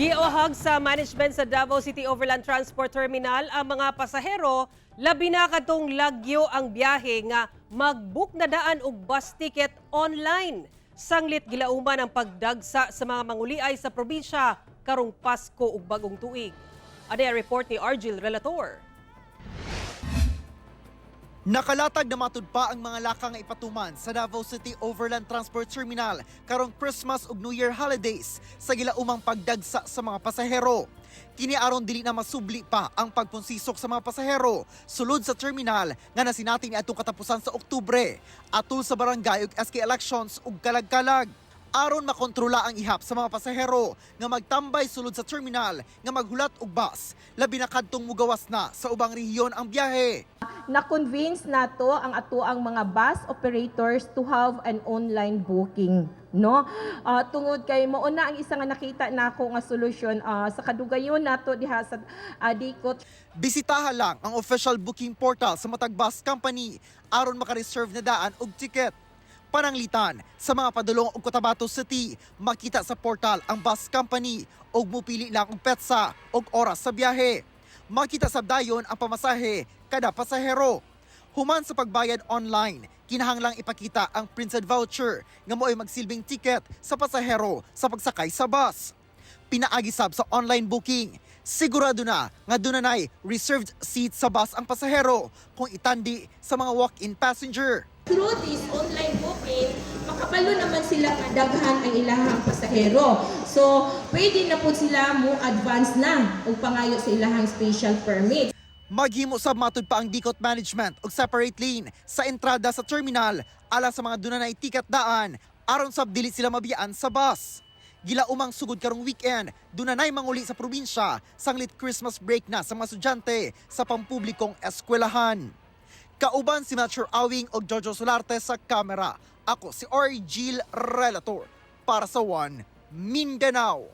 Giohag sa management sa Davao City Overland Transport Terminal ang mga pasahero, labi na kadtong lagyo ang biyahe, nga mag-book na daan og bus ticket online. Sanglit gilauman ang pagdagsa sa mga manguliay sa probinsya karong Pasko ug Bagong Tuig. Ani ang report ni Argil Relator. Nakalatag na matud pa ang mga lakang nga ipatuman sa Davao City Overland Transport Terminal karong Christmas ug New Year holidays sa gilaumang pagdagsa sa mga pasahero. Kini aron dili na masubli pa ang pagpunsisok sa mga pasahero sulod sa terminal nga nasinati ni atong katapusan sa Oktubre atol sa barangay ug SK elections ug kalag-kalag. Aron makontrola ang ihap sa mga pasahero nga magtambay sulod sa terminal nga maghulat og bus, labi na kadtong mugawas na sa ubang rehiyon ang biyahe. Na-convince nato ang atoang mga bus operators to have an online booking, no? Tungod kay mao na ang isa nga nakita nako nga solusyon sa kadugayon nato diha sa DCOT. Bisitahan lang ang official booking portal sa matag bus company aron maka-reserve na daan og ticket. Pananglitan sa mga padulong og Cotabato City, makita sa portal ang bus company ug mupili lang og petsa ug oras sa biyahe. Makita sab dayon ang pamasahe kada pasahero. Human sa pagbayad online, kinahanglang ipakita ang printed voucher nga mo'y magsilbing ticket sa pasahero sa pagsakay sa bus. Pinaagi sab sa online booking, sigurado na nga dunay reserved seat sa bus ang pasahero kung itandi sa mga walk-in passenger. Through this online booking, makabalo naman sila nga daghan ang ilahang pasahero. So, pwede na po sila mo advance na og pangayo sa ilahang special permit. Maghimo sab matud pa ang DCOT management og separate lane sa entrada sa terminal alang sa mga dunay ticket daan aron sab dili sila mabiyaan sa bus. Gilaumang sugod karong weekend, dunanay manguli sa probinsya sanglit Christmas break na sa mga estudyante sa pampublikong eskwelahan. Kauban si Melchor Awing og Jojo Solarte sa kamera. Ako si Argil Relator para sa One Mindanao.